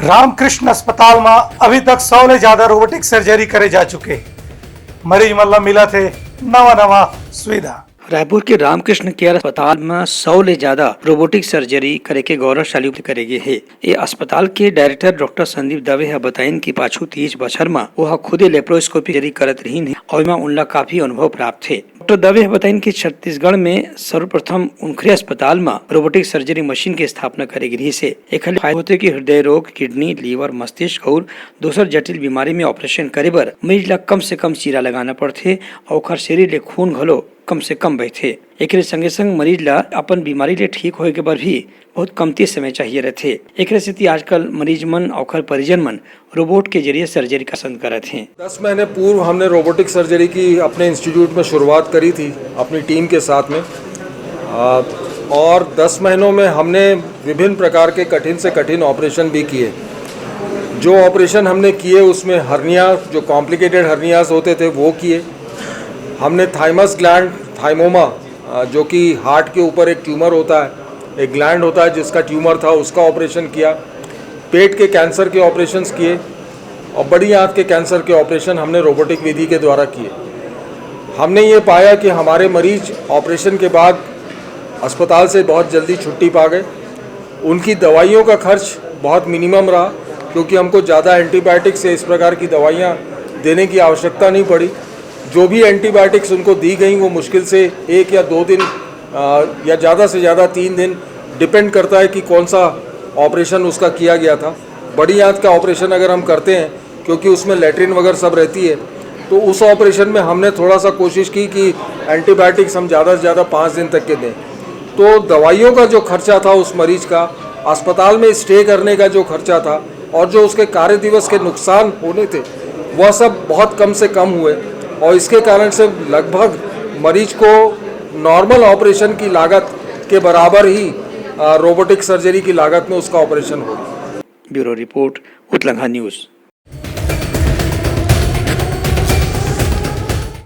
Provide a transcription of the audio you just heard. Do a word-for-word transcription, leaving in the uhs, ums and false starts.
रामकृष्ण अस्पताल म अभी तक सौ ले ज्यादा रोबोटिक सर्जरी करे जा चुके हे। मरीज मन ल मिलत हे नवा नवा सुविधा। रायपुर के रामकृष्ण केयर अस्पताल म सौ ले ज्यादा रोबोटिक सर्जरी करे के गौरवशाली उपलब्ध करे गे हे। ए अस्पताल के डायरेक्टर डॉक्टर संदीप दवे ह बताइन कि पाछू तीस बछर म ओह खुदे लेप्रोस्कोपी सर्जरी करत रहिन हे अउ एमा उनला काफी अनुभव प्राप्त हे। डॉक्टर दवे ह बताइन कि छत्तीसगढ़ में सर्वप्रथम उनखरे अस्पताल म रोबोटिक सर्जरी मशीन के स्थापना करे गे रिहिस हे। एखर ले फायदा होथे कि हृदय रोग, किडनी, लीवर, मस्तिष्क अउ दूसर जटिल बीमारी में ऑपरेशन करे बर मरीज ला कम से कम चीरा लगाना पड़थे अउ ओखर शरीर ले खून घलो कम से कम बहथे। एकरे संगे संग मरीज ला अपन बीमारी ले ठीक होए के बर भी बहुत कमती समय चाहिए रहथे। एकरे सेती आजकल मरीज मन अउ ओखर परिजन मन रोबोट के जरिए सर्जरी का पसंद करत हें। दस महीने पूर्व हमने रोबोटिक सर्जरी की अपने इंस्टीट्यूट में शुरुआत करी थी अपनी टीम के साथ में। आ, और दस महीनों में हमने विभिन्न प्रकार के कठिन से कठिन ऑपरेशन भी किए। जो ऑपरेशन हमने किए उसमें हर्निया, जो कॉम्प्लिकेटेड हर्नियाज होते थे, वो किए। हमने थाइमस ग्लैंड थाइमोमा, आ, जो कि हार्ट के ऊपर एक ट्यूमर होता है, एक ग्लैंड होता है जिसका ट्यूमर था, उसका ऑपरेशन किया। पेट के कैंसर के ऑपरेशंस किए और बड़ी आंत के कैंसर के ऑपरेशन हमने रोबोटिक विधि के द्वारा किए। हमने ये पाया कि हमारे मरीज ऑपरेशन के बाद अस्पताल से बहुत जल्दी छुट्टी पा गए। उनकी दवाइयों का खर्च बहुत मिनिमम रहा, क्योंकि हमको ज़्यादा एंटीबायोटिक्स या इस प्रकार की दवाइयाँ देने की आवश्यकता नहीं पड़ी। जो भी एंटीबायोटिक्स उनको दी गई, वो मुश्किल से एक या दो दिन, आ, या ज़्यादा से ज़्यादा तीन दिन, डिपेंड करता है कि कौन सा ऑपरेशन उसका किया गया था। बड़ी आंत का ऑपरेशन अगर हम करते हैं, क्योंकि उसमें लेटरिन वगैरह सब रहती है, तो उस ऑपरेशन में हमने थोड़ा सा कोशिश की कि एंटीबायोटिक्स हम ज़्यादा से ज़्यादा पाँच दिन तक के दें। तो दवाइयों का जो खर्चा था उस मरीज का, अस्पताल में स्टे करने का जो खर्चा था और जो उसके कार्य दिवस के नुकसान होने थे, वह सब बहुत कम से कम हुए और इसके कारण से लगभग मरीज को नॉर्मल ऑपरेशन की लागत के बराबर ही, आ, रोबोटिक सर्जरी की लागत में उसका ऑपरेशन हो गया। ब्यूरो रिपोर्ट, उतलंघा न्यूज़।